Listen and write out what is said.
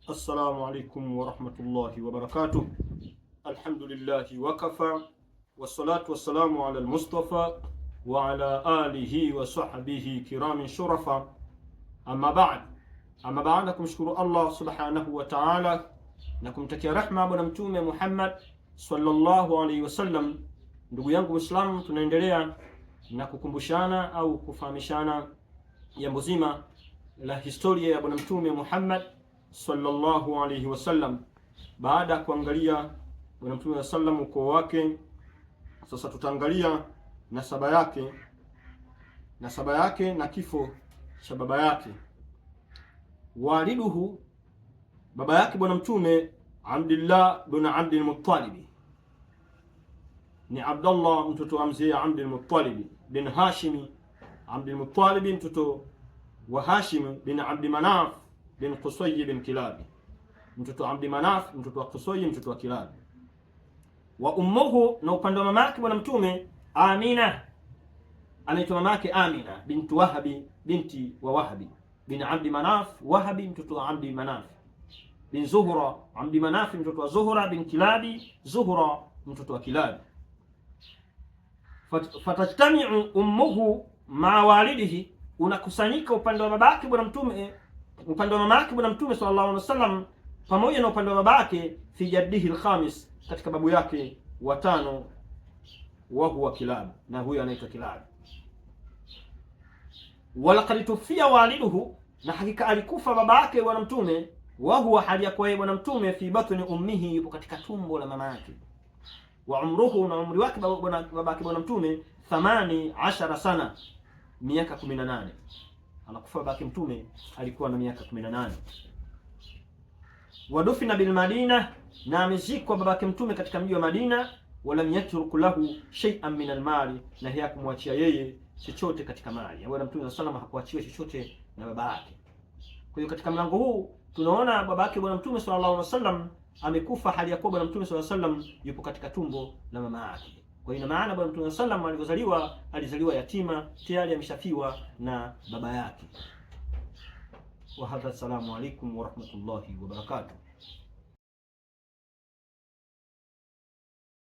Assalamu alaikum warahmatullahi wabarakatuh. Alhamdulillahi wakafa wassalatu wassalamu ala almustafa wa ala alihi wa sahbihi kiramin shurafa. Amma ba'd, amma baada kumshukuru Allah subhanahu wa ta'ala na kumtakia rahma Bwana Mtume Muhammad sallallahu alaihi wasallam. Ndugu yangu Muislamu, tunaendelea na kukumbushana au kufahamishana jambo zima la historia ya Bwana Mtume Muhammad sallallahu alaihi wasallam. Baada ya kuangalia Bwana Mtume sallam ukoo wake, sasa tutaangalia nasaba yake, nasaba yake na kifo cha baba yake. Waliduhu, baba yake Bwana Mtume Abdullah bin Abdul Muttalib ni Abdullah mtoto wa mzee Abdul Muttalib bin Hashimi, Abdul Muttalib mtoto wa Hashim bin Abdi Manaf bin Qusay bin Kilabi, mtoto wa Abdi Manaf mtoto wa Qusay mtoto wa Kilabi. Wa ummuhu, na upande wa mamake Bwana Mtume Amina, anaitwa mamake Amina bintu Wahabi, binti wa Wahabi bin Abdi Manaf, Wahabi mtoto wa Abdi Manaf bin Zuhra, Abdi Manaf mtoto wa Zuhra bin Kilabi, Zuhra mtoto wa Kilabi. Fatajtamiu ummuhu maa walidihi, unakusanyika upande wa babake Bwana Mtume, upande wa mamake Bwana Mtume sallallahu alaihi wasallam pamoja na upande wa babake, fi jaddihi alkhamis, katika babu yake watano, wa huwa Kilab, na huyo anaitwa Kilab. Walaqad tufia waliduhu, na hakika alikufa babake Bwana Mtume, wa huwa hali ya kuwa yeye Bwana Mtume fi batni ummihi, yupo katika tumbo la mama yake. Wa umruhu, na umri wake babake Bwana Mtume 18 sana, miaka 18. Anakufa babake Mtume alikuwa na miaka 18. Wadufina bil Madina, na amezikwa babake Mtume katika mji wa Madina. Walam yatruk lahu shay'an min almali, na yeye hakumwachia yeye chochote katika mali. Bwana Mtume sallallahu hakuachiwa chochote na baba yake. Kwa hiyo katika mlango huu tunaona baba yake Bwana Mtume sallallahu alaihi wasallam amekufa hali ya kuwa Bwana Mtume sallallahu alaihi wasallam yupo katika tumbo la mama yake. Kwa hiyo ina maana Bwana Mtume sallallahu alaihi wasallam alivyozaliwa, alizaliwa yatima, tayari ameshafiwa na baba yake. Wa hadha, assalamu alaikum wa rahmatullahi wa barakatuh.